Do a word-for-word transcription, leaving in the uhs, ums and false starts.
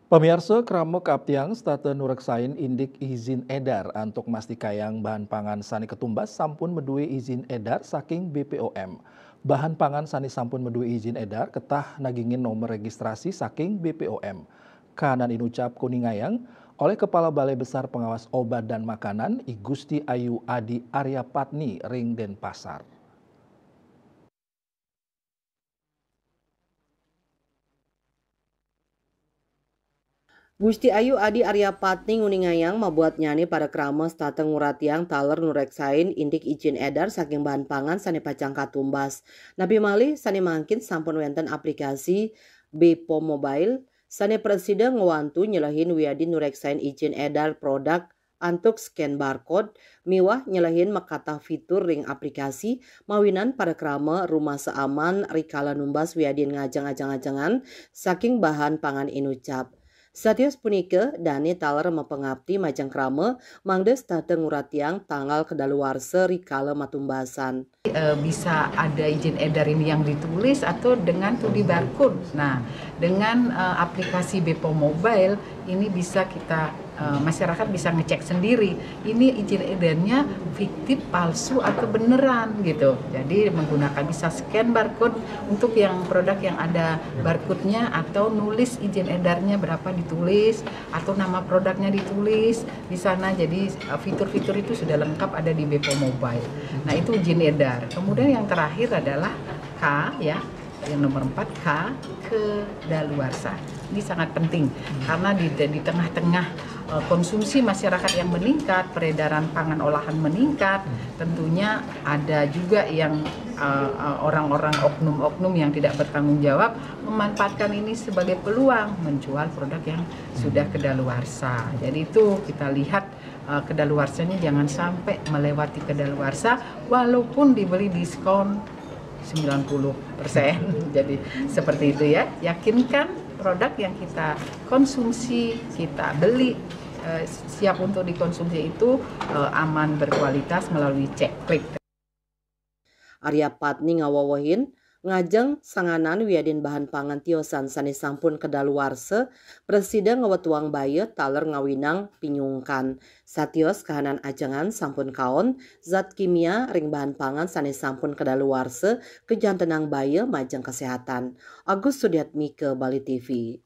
Pamiarsa, krama kaaptiang setata nureksain indik izin edar antuk mastikayang bahan pangan sane katumbas sampun madue izin edar saking B P O M. Bahan pangan sane sampun madue izin edar ketah nagingin nomor registrasi saking B P O M. Kahanan inucap kuningayang oleh Kepala Balai Besar Pengawas Obat dan Makanan, I Gusti Ayu Adi Arya Patni ring Denpasar. Gusti Ayu Adi Arya Patni nguningayang mabuatnyane pada krama setata nguratiang taler nureksain indik ijin edar saking bahan pangan sane pacang katumbas. Napi malih sane mangkin sampun wenten aplikasi Bepom Mobile sane prasida ngwantu nyelehin wiadin nureksain ijin edar produk antuk scan barcode miwah nyelehin makatah fitur ring aplikasi mawinan pada krama rumasa aman rikala numbas wiadin ngajeng ajeng-ajengan saking bahan pangan inucap. Satios punika, dane taler mapangapti majeng krama mangda setata nguratiang tanggal kadaluarsa rikala matumbasan. Eh, bisa ada izin edar ini yang ditulis atau dengan to the barcode. Nah, dengan eh, aplikasi Bepom Mobile ini bisa kita eh, masyarakat bisa ngecek sendiri ini izin edarnya fiktif, palsu atau beneran gitu. Jadi menggunakan bisa scan barcode untuk yang produk yang ada barcode-nya atau nulis izin edarnya berapa ditulis atau nama produknya ditulis di sana. Jadi eh, fitur-fitur itu sudah lengkap ada di Bepom Mobile. Nah, itu izin edar. Kemudian yang terakhir adalah K, ya. Yang nomor empat, K, kedaluarsa. Ini sangat penting karena di, di tengah-tengah eh, konsumsi masyarakat yang meningkat, peredaran pangan olahan meningkat, tentunya ada juga yang eh, eh, orang-orang oknum-oknum yang tidak bertanggung jawab memanfaatkan ini sebagai peluang menjual produk yang sudah kedaluarsa. Jadi itu kita lihat eh, kedaluarsanya jangan sampai melewati kedaluarsa walaupun dibeli diskon sembilan puluh persen. Jadi seperti itu ya, yakinkan produk yang kita konsumsi, kita beli eh, siap untuk dikonsumsi itu eh, aman, berkualitas melalui cek klik. Arya Patni ngawewehin, ngajeng sanganan wiadin bahan pangan tiosan sane sampun kadaluarsa, prasida ngwetuang baya taler ngawinang pinyungkan. Satios kahanan ajengan sampun kaon, zat kimia ring bahan pangan sane sampun kadaluarsa kajantenang baya majeng kesehatan. Agus Sudiatmika, Bali T V.